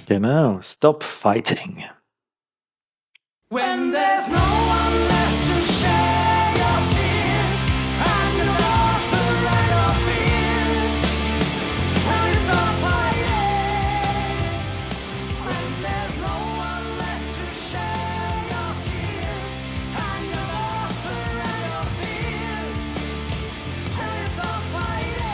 Genau, Stop Fighting. When there's no one left to share your tears and your laughter and your fears, when you stop fighting. When there's no one left to share your tears and your laughter and your fears, when you stop fighting.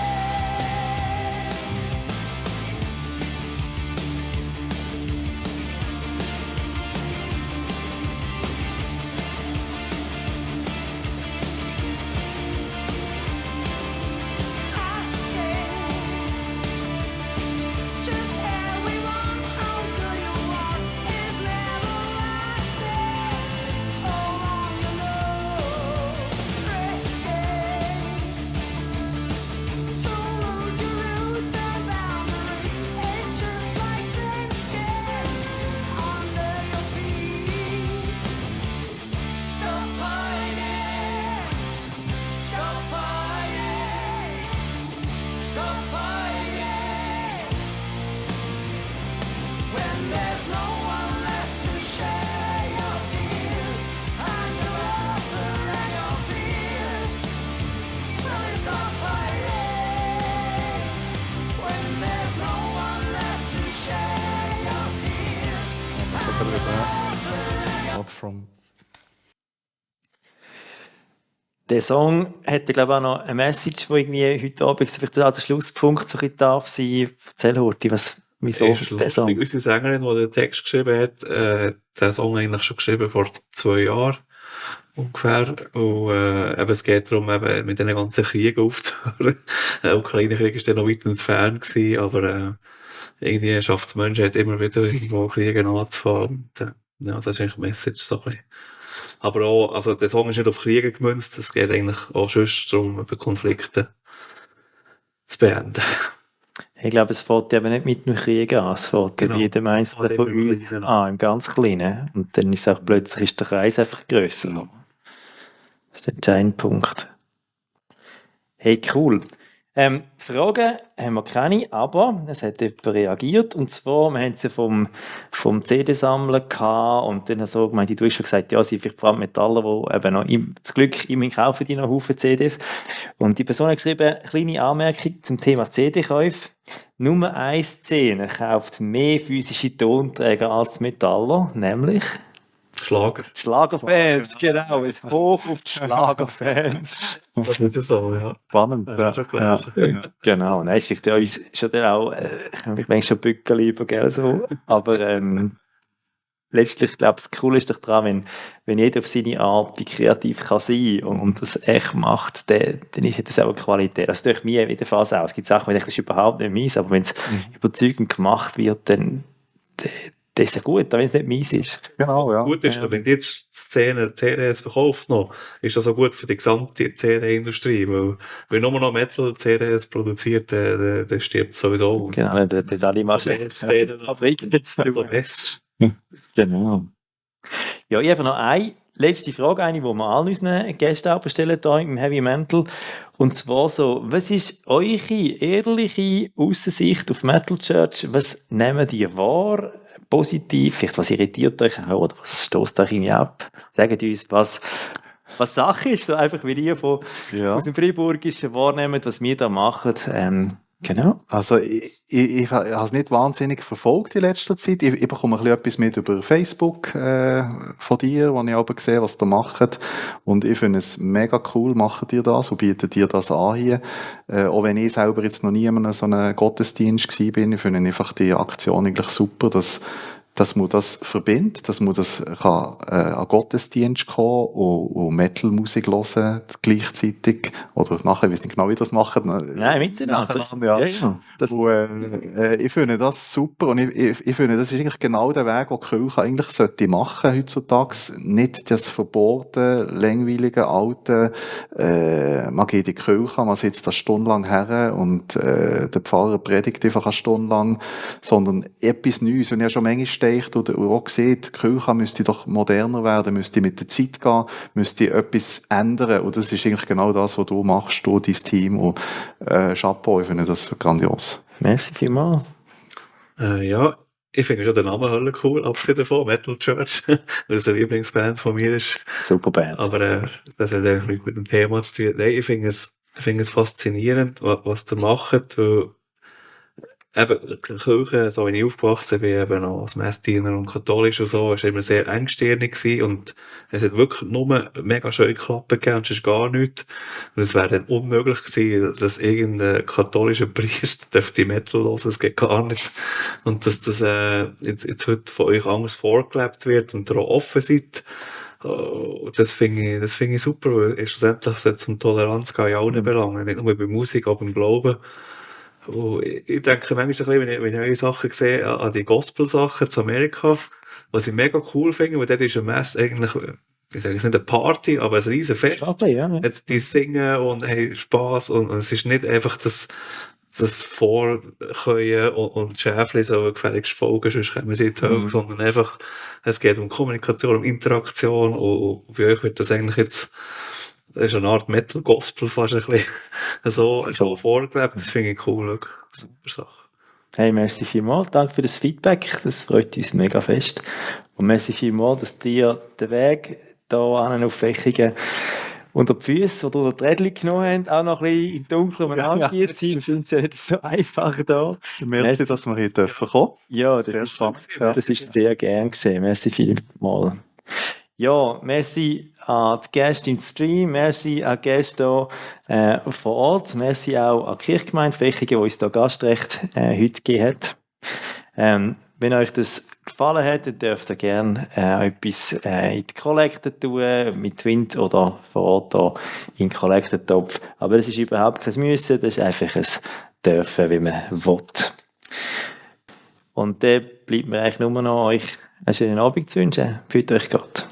Not from. Der Song hat, glaube ich, auch noch eine Message, die irgendwie heute Abend so vielleicht auch der Schlusspunkt so ein bisschen darf sein. Erzähl, Horti, wieso der Song? Unsere Sängerin, die den Text geschrieben hat, den Song eigentlich schon geschrieben vor 2 Jahren ungefähr. Und eben, es geht darum, eben mit diesen ganzen Kriegen aufzuhören. Der Ukraine-Krieg war dann noch weit entfernt gewesen, aber irgendwie schafft es die Menschheit immer wieder, irgendwo Kriege anzufahren. Und, ja, das ist eigentlich die Message so ein bisschen. Aber auch, also der Song ist nicht auf Kriege gemünzt, es geht eigentlich auch sonst darum, über Konflikte zu beenden. Ich glaube, es fängt eben nicht mit dem Krieg an, es fängt Genau. in jedem Einzelnen von uns an, im ganz Kleinen. Und dann ist auch plötzlich ist der Kreis einfach grösser. Genau. Das ist der entscheidende Punkt. Hey, cool. Fragen haben wir keine, aber es hat jemand reagiert. Und zwar, wir haben sie vom CD-Sammler gehabt und dann so gemeint, du hast schon gesagt, ja, sie sind vielleicht vor allem Metaller, die eben noch zum Glück immerhin kaufen die noch Haufen CDs. Und die Person hat geschrieben, kleine Anmerkung zum Thema CD-Käufe. Nummer 1 Szene kauft mehr physische Tonträger als Metaller, nämlich Schlagerfans, genau, mit hoch auf die Schlagerfans. Das ist so, ja. Spannend. Ja, schon gelesen. Ja. Genau, nein, es ist ja uns schon dann auch, ich meine schon Bücke lieber, gell, so. Aber letztlich, glaube ich, das Coole ist doch daran, wenn jeder auf seine Art kreativ kann sein und das echt macht, dann hat das auch eine Qualität. Das tue ich mir jedenfalls auch. Es gibt Sachen, die das ist überhaupt nicht meins, aber wenn es überzeugend gemacht wird, dann das ist ja gut, wenn es nicht meins ist. Genau, ja. Gut ist, wenn die jetzt Szene CDs verkauft noch, ist das auch gut für die gesamte CD-Industrie, weil wenn nur noch Metal-CDs produziert, dann stirbt es sowieso. Genau, der Dali-Maschine. Genau. Ja, ich habe noch eine letzte Frage, eine, die wir allen unseren Gästen auch stellen hier im Heavy Mental. Und zwar so, was ist eure ehrliche Aussensicht auf Metal Church? Was nehmt ihr wahr? Positiv, vielleicht was irritiert euch auch, oder was stößt euch irgendwie ab? Sagt uns, was Sache ist, so einfach wie ihr aus dem Freiburgischen wahrnehmt, was wir da machen. Genau. Also ich habe es nicht wahnsinnig verfolgt in letzter Zeit. Ich bekomme ein bisschen etwas mit über Facebook von dir, wo ich aber sehe, was ihr macht. Und ich finde es mega cool, macht ihr das und bietet ihr das an hier. Auch wenn ich selber jetzt noch nie in so einem Gottesdienst gewesen bin, ich finde einfach die Aktion eigentlich super, dass man das verbindet, dass man das kann, an Gottesdienst kommen und Metal-Musik hören gleichzeitig. Oder nachher, ich weiß nicht genau, wie das machen. Nein, miteinander. Ja. Und, ich finde das super und ich finde, das ist eigentlich genau der Weg, den die Kirche eigentlich sollte machen heutzutage. Nicht das verbotene, langweilige, alte, man geht in die Kirche, man sitzt da stundenlang her und der Pfarrer predigt einfach eine Stunde lang, sondern etwas Neues. Und ich habe schon manchmal oder auch gesehen, die Kirche müsste doch moderner werden, müsste mit der Zeit gehen, müsste etwas ändern. Und das ist eigentlich genau das, was du machst, du, dein Team. Und Chapeau, ich finde das grandios. Merci vielmals. Ja, Ich finde schon den Namen Hölle cool, abgesehen davon, Metal Church, weil es eine Lieblingsband von mir ist. Super Band. Aber das hat eigentlich nichts mit dem Thema zu tun. Nein, ich finde es faszinierend, was ihr macht, weil eben, die Kirche, so wie ich aufgewachsen bin, eben noch als Messdiener und katholisch und so, ist immer sehr engstirnig gewesen und es hat wirklich nur mega schöne Klappen gegeben und sonst gar nichts. Und es wäre dann unmöglich gewesen, dass irgendein katholischer Priester dürfte Metal hören, das geht gar nicht. Und dass das jetzt heute von euch anders vorgelebt wird und ihr auch offen seid, das finde ich super, weil schlussendlich sollte es um Toleranz gehen in allen Belangen, nicht nur bei Musik, auch beim Glauben. Und ich denke manchmal ein bisschen, wenn ich neue Sachen sehe, an die Gospel-Sachen zu Amerika, was ich mega cool finde, weil dort ist eine Messe eigentlich, ich sage jetzt nicht eine Party, aber ein riesen Fest. Schade, ja. Jetzt die singen und haben Spass und es ist nicht einfach das Vorkönnen und Schäfli so gefälligst folgen, sonst kommen sie in die Höhe, sondern einfach, es geht um Kommunikation, um Interaktion und bei euch wird das eigentlich jetzt, das ist eine Art Metal-Gospel fast ein bisschen so vorgelebt, das finde ich cool, wirklich. Super Sache. Hey, merci vielmals. Danke für das Feedback. Das freut uns mega fest. Und merci vielmals, dass dir den Weg hier an auf Fächingen unter die Füße oder unter die Rädchen genommen habt. Auch noch ein bisschen im Dunkeln umeinander zu sein. Wir finden es ja nicht so einfach da. Merci, dass wir hier dürfen kommen. Ja, Sehr das spannend. Ja. ist sehr gern gesehen. Merci vielmals. Ja, merci an die Gäste im Stream, merci an die Gäste hier vor Ort, merci auch an die Kirchgemeinde Fächingen, die uns hier Gastrecht heute gegeben hat. Wenn euch das gefallen hat, dann dürft ihr gerne etwas in die Kollekte tun, mit Wind oder vor Ort hier in den Kollektentopf. Aber das ist überhaupt kein Müssen, das ist einfach ein Dürfen, wie man will. Und dann bleibt mir eigentlich nur noch euch einen schönen Abend zu wünschen. Fühlt euch Gott.